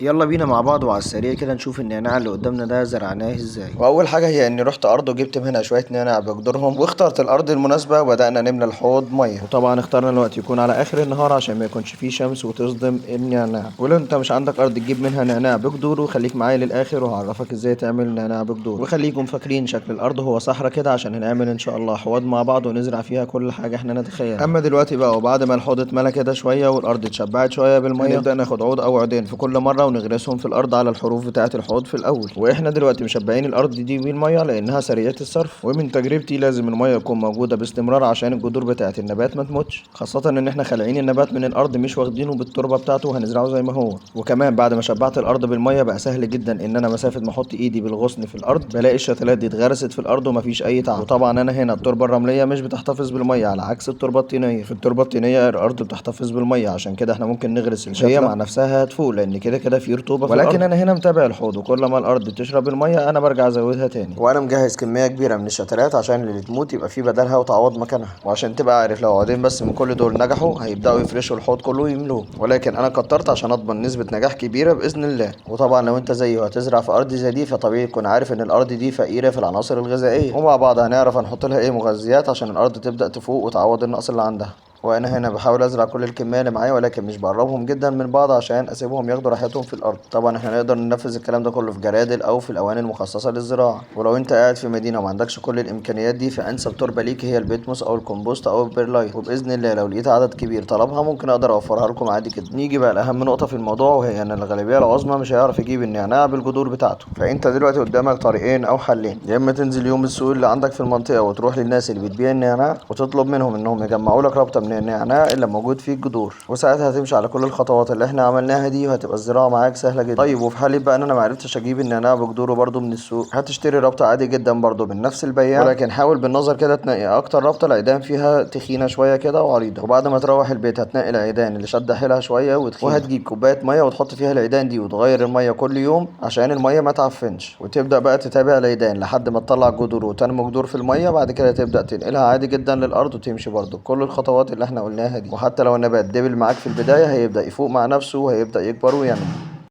يلا بينا مع بعض وعلى السريع كده نشوف النعناع اللي قدامنا ده زرعناه ازاي. واول حاجة هي اني رحت ارض وجبت منها شوية نعناع بجدورهم، واخترت الارض المناسبة وبدانا نملى الحوض مية. وطبعا اخترنا الوقت يكون على اخر النهار عشان ما يكونش فيه شمس وتصدم النعناع. ولو انت مش عندك ارض تجيب منها نعناع بجدوره خليك معايا للاخر وهعرفك ازاي تعمل نعناع بجدوره. وخليكم فاكرين شكل الارض هو صحراء كده عشان هنعمل ان شاء الله حوض مع بعض ونزرع فيها كل حاجة احنا نتخيلها. اما دلوقتي بقى وبعد ما الحوض اتملى كده شوية والارض اتشبعت شوية بالمية، نبدا ناخد عود او عودين في كل مرة ونغرسهم في الارض على الحروف بتاعه الحوض في الاول. واحنا دلوقتي مشبعين الارض دي بالمية لانها سريعة الصرف، ومن تجربتي لازم المية تكون موجودة باستمرار عشان الجذور بتاعه النبات ما تموتش، خاصة ان احنا خالعين النبات من الارض مش واخدينه بالتربه بتاعته وهنزرعه زي ما هو. وكمان بعد ما شبعت الارض بالمية بقى سهل جدا ان انا مسافة ما احط ايدي بالغصن في الارض بلاقي الشتلات دي اتغرست في الارض ومفيش اي تعب. وطبعا انا هنا التربة الرملية مش بتحتفظ بالمية على عكس التربة الطينيه. في التربة الطينيه الارض بتحتفظ بالمية، عشان كده احنا ممكن نغرس الشتله مع نفسها هتفوق لان كده كده في رطوبة في الارض. ولكن انا هنا متابع الحوض، وكل ما الارض تشرب المية انا برجع ازودها تاني. وانا مجهز كمية كبيرة من الشتلات عشان اللي تموت يبقى في بدلها وتعوض مكانها. وعشان تبقى عارف لو عودين بس من كل دول نجحوا هيبداوا يفرشوا الحوض كله ويملوه، ولكن انا كترت عشان اضمن نسبه نجاح كبيرة باذن الله. وطبعا لو انت زيي وهتزرع في ارض زي دي فطبيعي تكون عارف ان الارض دي فقيرة في العناصر الغذائية، ومع بعض هنعرف هنحط لها ايه مغذيات عشان الارض تبدا تفوق وتعوض النقص اللي عندها. وانا هنا بحاول ازرع كل الكمية اللي معايا، ولكن مش بقربهم جدا من بعض عشان اسيبهم ياخدوا راحتهم في الارض. طبعا احنا نقدر ننفذ الكلام ده كله في جرادل او في الاواني المخصصة للزراعة. ولو انت قاعد في مدينة وما عندكش كل الامكانيات دي فانسب تربه ليك هي البيتموس او الكومبوست او البيرلايت، وباذن الله لو لقيت عدد كبير طلبها ممكن اقدر اوفرها لكم عادي جدا. نيجي بقى لاهم نقطة في الموضوع، وهي ان الغالبية العظمى مش هيعرف يجيب النعناع بالجذور بتاعته. فانت دلوقتي قدامك طريقين او حلين، يا اما تنزل يوم السوق اللي عندك في المنطقة وتروح للناس اللي بتبيع النعناع وتطلب منهم انهم يجمعوا لك رابطه من النعناع اللي موجود فيه الجذور، وساعتها هتمشي على كل الخطوات اللي احنا عملناها دي وهتبقى الزراعة معاك سهلة جدا. طيب وفي حال بقى ان انا معرفتش اجيب النعناع بجذوره برده من السوق، هتشتري رابطه عادي جدا برده من نفس البياع، ولكن حاول بالنظر كده تنقي اكتر رابطه العيدان فيها تخينة شوية كده وعريضه. وبعد ما تروح البيت هتنقي العيدان اللي شد حيلها شوية وتخينه، وهتجيب كوباية مية وتحط فيها العيدان دي وتغير المية كل يوم عشان المية ما تعفنش، وتبدا بقى تتابع العيدان لحد ما تطلع جذور وتنمو جذور في المية. بعد كده تبدا تنقلها عادي جدا للارض وتمشي برده كل الخطوات اللي احنا قلناها دي. وحتى لو النبات دبل معاك في البداية هيبدأ يفوق مع نفسه وهيبدأ يكبر وينمو.